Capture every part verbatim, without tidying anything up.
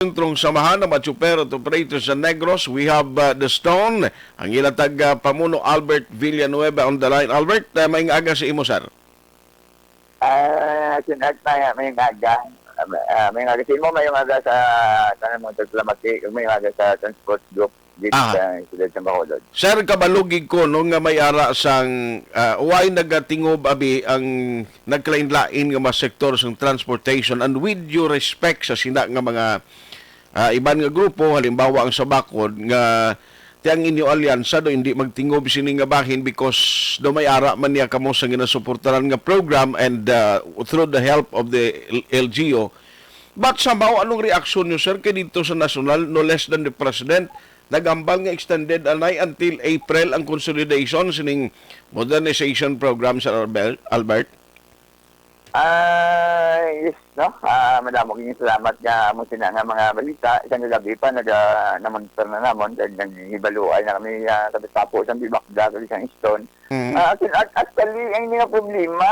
Sentrong Samahan ng mga Chopper at Operators sa Negros. We have uh, the Stone, ang ila tag uh, pamuno, Albert Villanueva, on the line. Albert, uh, maayong aga sa imo, sir. Ah, Sir Art, may, may aga. Ah, may aga sa imo, may aga sa tanan mo sa Lamaki, may aga sa Transport Group dito Aha. Sa Siyudad sa Bacolod. Sir, kabalugig ko no nga may ara sang uh, why nagatingob abi ang nagkalain-lain nga mga sektor sang transportation, and with due respect sa sina nga mga uh, iban nga grupo, halimbawa ang sa Bacod, nga ti ang inyo alyansa do hindi magtingob sini nga bahin because do may ara man niya kamo sa ginasuportaran nga program and uh, through the help of the L G U. But somehow, anong reaksyon nyo, sir, kay dito sa national, no less than the president, nagambal nga extended anay until April ang consolidation sining modernization program, Sir Albert? Ah, yes, no? Ah, madamo kini salamat nga amo sina nga mga balita. Isang gabi pa, naga, namonitor na namon, kag naghibaluay na kami uh, sa tapo sa Bibakda, kag isang Easton. Mm. Ah, actually, actually, ang ini nga problema,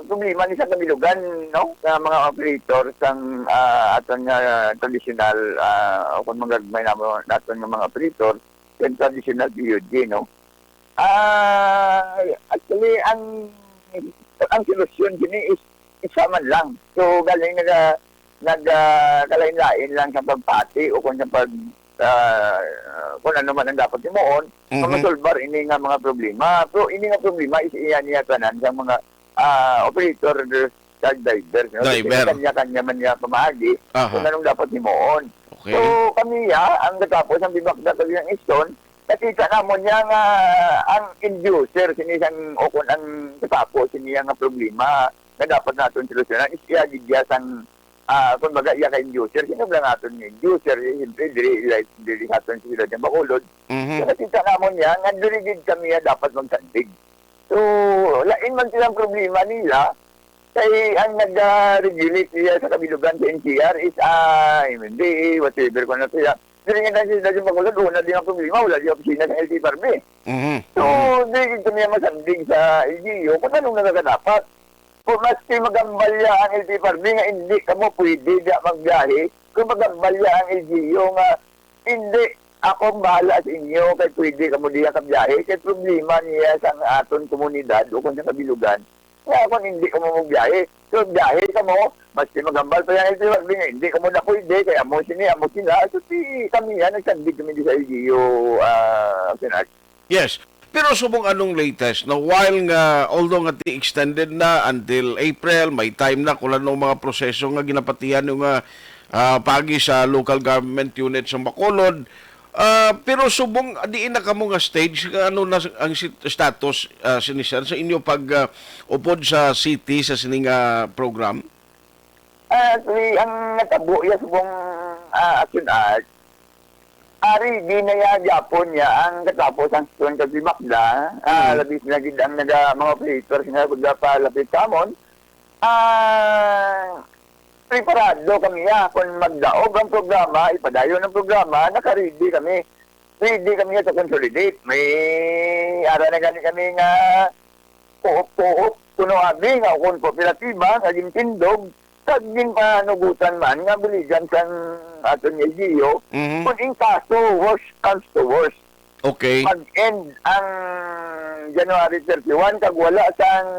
problema ni sa kabilugan, no? Sa mga operator sang ah, aton nga traditional, ah, o kung magagmay namo naton nga mga operator, yung traditional P U G, no? Ah, actually, ang ang solusyon dini is isa man lang. So, galing naga nag ah, kalain-lain lang sa pagpati o kung sa pag ah, kung ano man ang dapat himuon, Mhm. Masulbar ini nga mga problema. So, ini nga problema is iya niya tanan sa mga ah, operator, truck drivers, no? Kasi Driver. Kanya-kanya man niya pamaagi Aha. Kung anong dapat himuon. Okay. So, kami ya, ang katapos ang bibakda sa Iston, nakita namon niya nga ang end user sini sang o kung ang katapos sini nga problema nga dapat naton solusyonan is iya gid ya sang ah, kumbaga, iya ka end user, sino lang naton nga end user, eh, siyempre, diri, like, diri sa aton sa sila ng Bacolod. Mhm. So, nakita namon niya, nga diri gid kami nga dapat magsandig. So, lain man silang problema nila, kay ang nag-regulate niya sa kabilugan sa N C R is, ah, M M D A, whatever ko na siya. Diri nga lang sila ng Bacolod, una din ang problema, wala din opisina sa L T F R B. Mhm. So, Mhm. Di gid kami masandig sa L G U kung anong nagkakadapat. Kung maski magambalya ang L T F R B nga hindi kamo pwede diya magbiyahe, kung magambalya ang L G U nga hindi, ako ang bahala sa inyo, kay pwede kamo diya kabiyahe, kay problema niya sa aton komunidad o kung sa kabilugan. Nga kung hindi kamo magbiyahe, so biyahe kamo, maski magambal pa yung L T F R B nga hindi kamo na pwede, kay amo sini, amo sila, so si kami yan, nagsandig kami di sa L G U, ah, Senat. Yes. Pero subong anong latest, no? While nga, although nga ti extended na until April, may time na kung anong mga proseso nga ginapatihan yung nga ah, paagi sa local government unit sa Bacolod. Ah, pero subong diin na kamo nga stage, ano na ang sit- status, ah, sini, sir, sa inyo pag ah, upod sa city sa sining ah, program? Ah, actually, ang natabo iya subong ah, Action Art, ari di na iya gyapon niya ang katapos ang sitwasyon kag si Bakda, ah, Mm. Labis na gid ang naga, mga operators nga nagapalapit sa amon. Ah, preparado kami ya kung magdaog ang programa, ipadayon ang programa, naka-ready kami. Ready kami ya to consolidate. May ara na gani kami nga kuop-kuop, kuno abi nga kung kooperatiba nga gintindog, kag ginpanugutan man nga buligan sang aton L G U, Mhm. kung in kaso, worst comes to worst, Okay. Mag-end ang January thirty-one, kag wala sang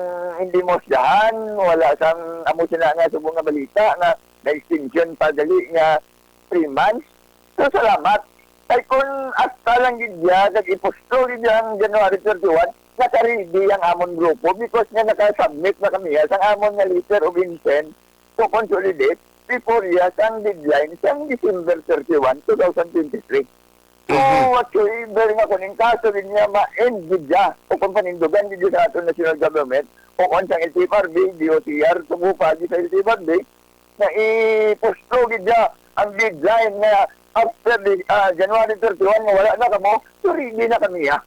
hindi mosyahan, wala sang amo sina nga subong nga balita nga na-extension pa gali nga three months. So, salamat. Kay kun hasta lang gid ya, kag ipusto gid ya ang January thirty-one, naka-ready ang amon grupo because nga naka-submit na kami ya sang amon nga letter of intent to consolidate before ya sang deadline sang December thirty-one, two thousand twenty-three. So, Mhm. whatsoever nga kung in kaso gid niya ma-end gid ya, o kung panindugan gid ya sa aton national government, o kung sang L T F R B, D O T R, tubo pa gid sa L T F R B, na ipusto gid ya ang deadline nga after the, ah, January thirty-one nga wala na kamo, so ready na kami, ah.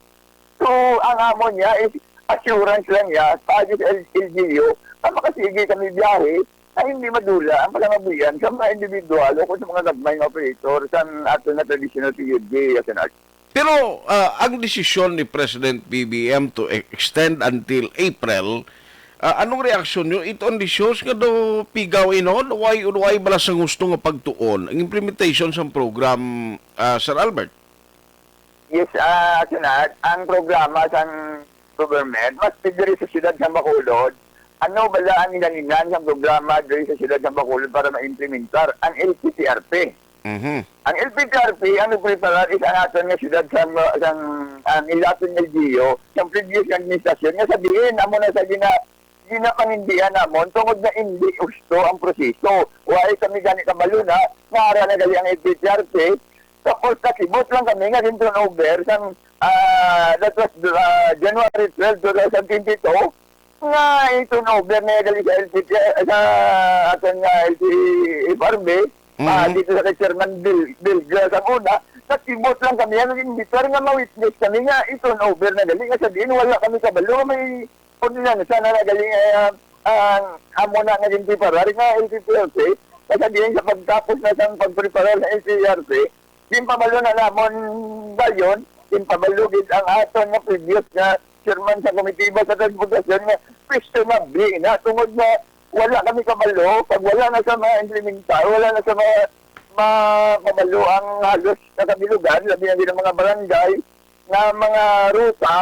So, ang amon niya is assurance lang niya, pagi sa L G U, na makasige kami biyahe na hindi madula ang panangabuhian sa mga individual o kung sa mga gagmay nga operator sa aton nga traditional P U G, as an art. Pero ah, ang desisyon ni President B B M to e- extend until April, Ah, anong reaksyon nyo? It only shows nga do pigaw inod, why, why bala sang gusto nga pagtuon ang implementation sang program, ah, Sir Albert? Yes, ah, Senat, ang programa sang government, mas diri sa siyudad sang Bacolod, ano bala ang hinanginan sang programa diri sa siyudad sang Bacolod para ma-implementar ang L P T R P? Mhm. Ang L P T R P, ang nagpreparar is ang aton nga siyudad sang, sang, ang ilaton nga L G U, sang previous nga administrasyon, nga sa diin, amo na sa gina-, ginapanindihan namon tungod nga indi husto ang proseso. Wala kami gani kabalo na, nga ara na gali ang L P T R P. Tapos nakibot lang kami nga gin-turnover sang, ah, that was, ah, January twelve, two thousand twenty-two, nga i-turnover na gali sa L P T R, sa aton nga L T F R B, ah, Mhm. dito sa kay Chairman Bill, Bill Glass ang una, nakibot lang kami, ang imbitwar nga ma-witness kami nga i-turnover na gali, nga sa diin wala kami kabalo, may ordinansa na nagaling, ah, ang amo na nga ginpreparar nga L T P R C, kaya sa diin sa pagtapos na sang pagpreparar sa L T P R C, ginpabalo na namon dayon, ginpabalo gid ang aton nga previous nga chairman sa komitiba sa transportasyon nga questionable na tungod nga wala kami kabalo, pag wala na sa mga implementar, wala na sa mga mapabalo ang halos sa kabilugan, labi na gid ang mga barangay, nga mga ruta,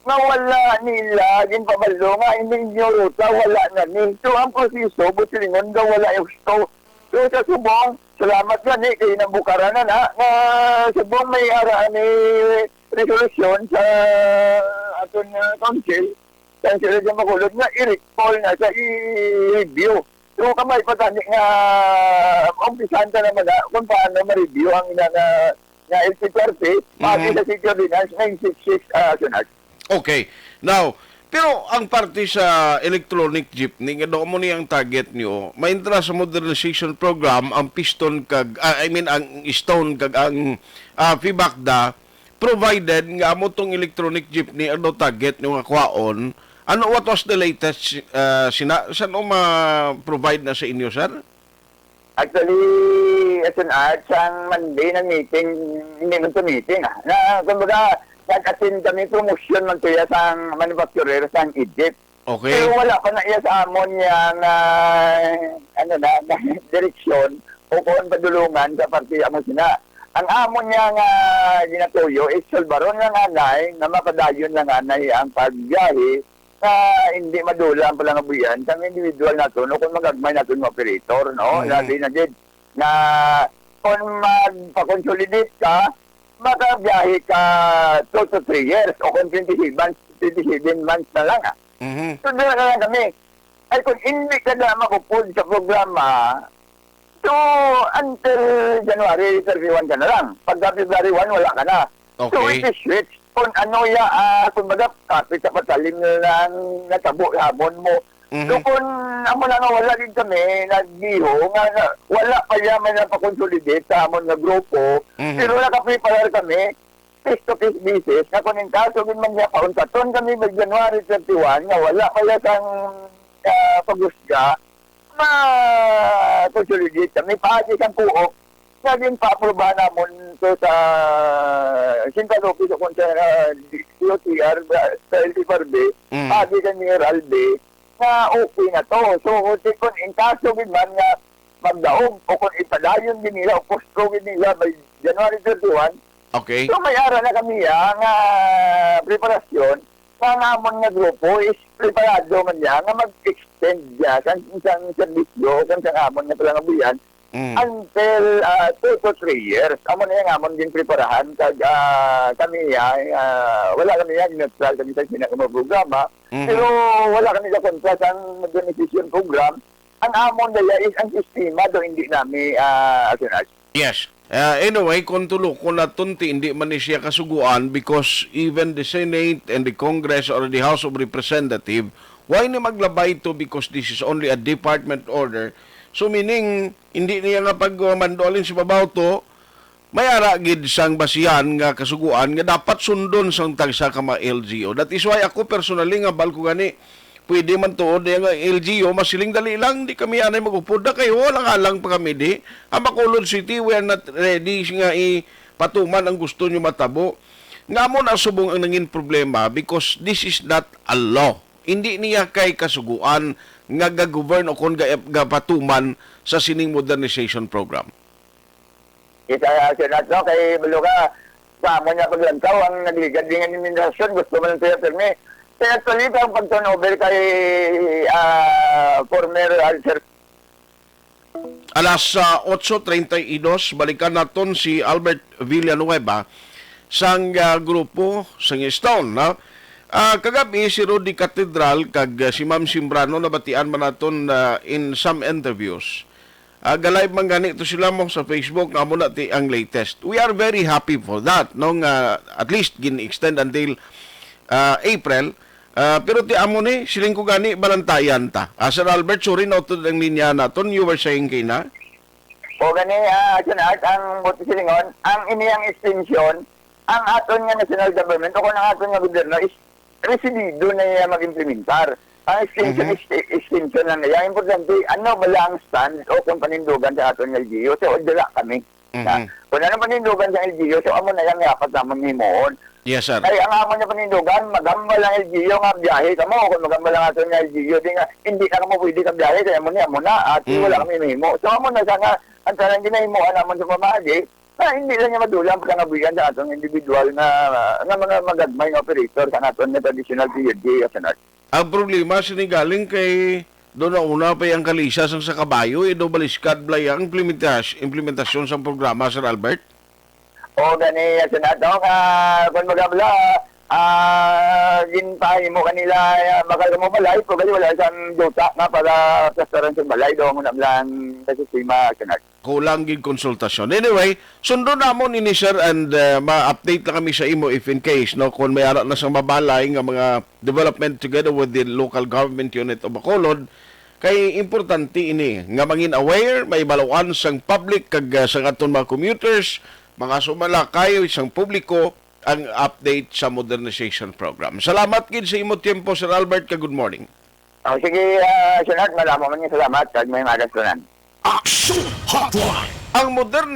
nga wala nila ginpabalo nga ang inyo ruta, wala na ni. So, ang proseso, busilingon daw wala yung gusto. So, sa subong, salamat gani kay nabukaran na na, nga subong may ara ni resolusyon sa aton nga council, sa council sa Bacolod, nga i-recall na sa i-review. So, kamay pa gani nga umpisahan ta naman na kung paano ma-review ang ina nga, nga L P T R P, pati Mhm. sa City Ordinance nine six six, ah, Senat. Okay. Now, pero ang parte sa electronic jeepney, nga daw mo ni ang target niyo, maintra sa modernization program ang piston kag, ah, I mean, ang stone kag ang, ah, fibacda, provided nga amo tong electronic jeepney ang daw target niyo nga kwaon. Ano, what was the latest, ah, sina-, san-o ma-provide na sa inyo, sir? Actually, as an art, sang Monday na meeting, hindi man to meeting, ah. Na, kumbaga, nag-attend kami, promotion man to ya sang manufacturer sang Egypt. Okay. Pero wala pa na iya sa amon yang, ah, ano na, direksyon o kung padulungan sa parte amo sina. Ang amon yang, ah, ginatuyo is sulbaron lang anay, nga mapadayon lang anay ang pagbiyahe nga hindi madula ang palangabuhian sang individual naton o kung magagmay naton nga operator, no? Mhm. Labi na gid nga kung magpa-consolidate ka, makabiyahe ka two to three years o kung twenty-seven, twenty-seven months na lang, ah. Mhm. So, dira na lang kami. Ay, kung hindi ka na makupod sa programa, so, until January thirty-one ka na lang. Pagka February one, wala ka na. So, Okay. it is switch. Kung ano ya, ah, kumbaga, kapit sa patalim na lang natabo hamon mo. Mhm. So, kung amo na nga wala din kami, nagbiho, nga, nga wala pa ya may napakonsolidate sa amon nga grupo, Mhm. pero nakapreparar kami, face-to-face basis, nga kung in kaso gid man niya, paunsaton kami by January thirty-one, nga wala pa ya sang, ah, pagusga, ma-consolidate kami, paagi sang kuop, nga ginpaaprubahan namon to sa Central Office o kung sa, ah, D O T R, sa, sa L T F R B, Mm. paagi kay Mayor Albi, nga okay na to. So, di kun in kaso gid man nga magdaog o kung ipadayon gid nila o postpone gid nila by January thirty-one, Okay. so may ara na kami, ah, nga preparasyon nga ang amon nga grupo is preparado man niya nga mag-extend niya sang, sang serbisyo, sang, sang amon nga palangabuhian Mm. until, ah, two to three years. Amo na yung amon ginpreparahan kag, ah, kami, ah, ah, wala kami yan, neutral kami sa sina nga mga programa. Mhm. Pero wala kami sa kontra sang modernization program. Ang amon daya is ang sistema do hindi nami, ah, Yes. Uh, anyway, kung tulukon naton ti, hindi man ni siya kasuguan because even the Senate and the Congress or the House of Representative, why ni maglabay to because this is only a department order? So meaning, hindi niya nga pagmando alin sa babaw to, may ara gid sang basihan nga kasuguan nga dapat sundon sang tagsa ka mga L G U. That is why ako personally nga bal ko gani, pwede man tuod nga L G U, masiling dali lang, di kami anay mag-upod na kayo, walang alang pa kami di. Ang Bacolod City, we are not ready nga ipatuman ang gusto nyo matabo. Nga mo na subong ang nangin problema because this is not a law. hindi niya kay kasuguan nga ga-govern o kon ga-, gapatuman sa sining modernization program. Kita, Sir Nat, no? Kay balo ka, sa amon nga paglantaw, ang nagligad din nga administrasyon, gusto man lang siya pirmi. Kaya actually, ang pag-turnover kay, ah, former, ah, Sir Alas, ah, otso treinta y dos, balikan naton si Albert Villanueva sang, ah, grupo sang Stone, no? Ah, kagabi si Rudy Catedral kag, ah, si Ma'am Simbrano nabatian man naton, ah, in some interviews. Ah, ga-live man gani to sila mo sa Facebook nga amo na ti ang latest. We are very happy for that, no, nga at least gin-extend until, ah, April. Ah, pero ti amo ni, siling ko gani, balantayan ta. Ah, Sir Albert, sorry, nautod ang linya naton. You were saying kay na? O gani, ah, Sir Art, ang buot silingon, ang ini ang extension, ang aton nga national government o kung ang aton nga gobyerno is residido na iya mag-implementar. Ang extension, Mhm. ex-, extension lang niya. Importante, ano bala ang stand o kung panindugan sa aton nga L G U? So, dala kami. Na, Mhm. kung ano panindugan sa L G U, so amo na lang dapat namon himuon. Yes, sir. Kay ang amon nga panindugan, magambal ang L G U nga biyahe kamo. Kung magambal ang aton nga L G U, di nga, hindi na kamo pwede ka biyahe, kaya amo ni, amo na, at Mm. wala kami mahimo. So, amo na sa nga, ang tanang ginahimuan namon sa pamagi, na hindi lang niya madula ang pangabuhian sa aton individual nga, nga mga magagmay nga operator sa aton nga traditional P U D, Sir Art. Ang problema sini galing kay do nauna pa ang kalisa sang sa kabayo, eh, do baliskad bala ang implementas-, implementasyon sang programa, Sir Albert? O gani, Sir Art, no, nga, kung baga bala, ah, ginpahimo kanila, ah, bakal kamo balay, pero gali wala sang duta nga para plastaran sa balay, do amo na lang sa sistema, Sir Art. Kulang gid konsultasyon. Anyway, sundon namon ini, sir, and, uh, ma-update lang kami sa imo if in case, no, kung may ara na sang mabalay nga mga development together with the local government unit of Bacolod. Kay importante ini nga mangin aware, maibaluan sang public kag, uh, sang aton mga commuters, mga sumalakay sang publiko ang update sa modernization program. Salamat gid sa imo tiempo, Sir Albert, kag good morning. Oh, sige, ah, Sir Art, madamo man nga salamat, kag may magas tanan. Aksyon Hotline. Ang modern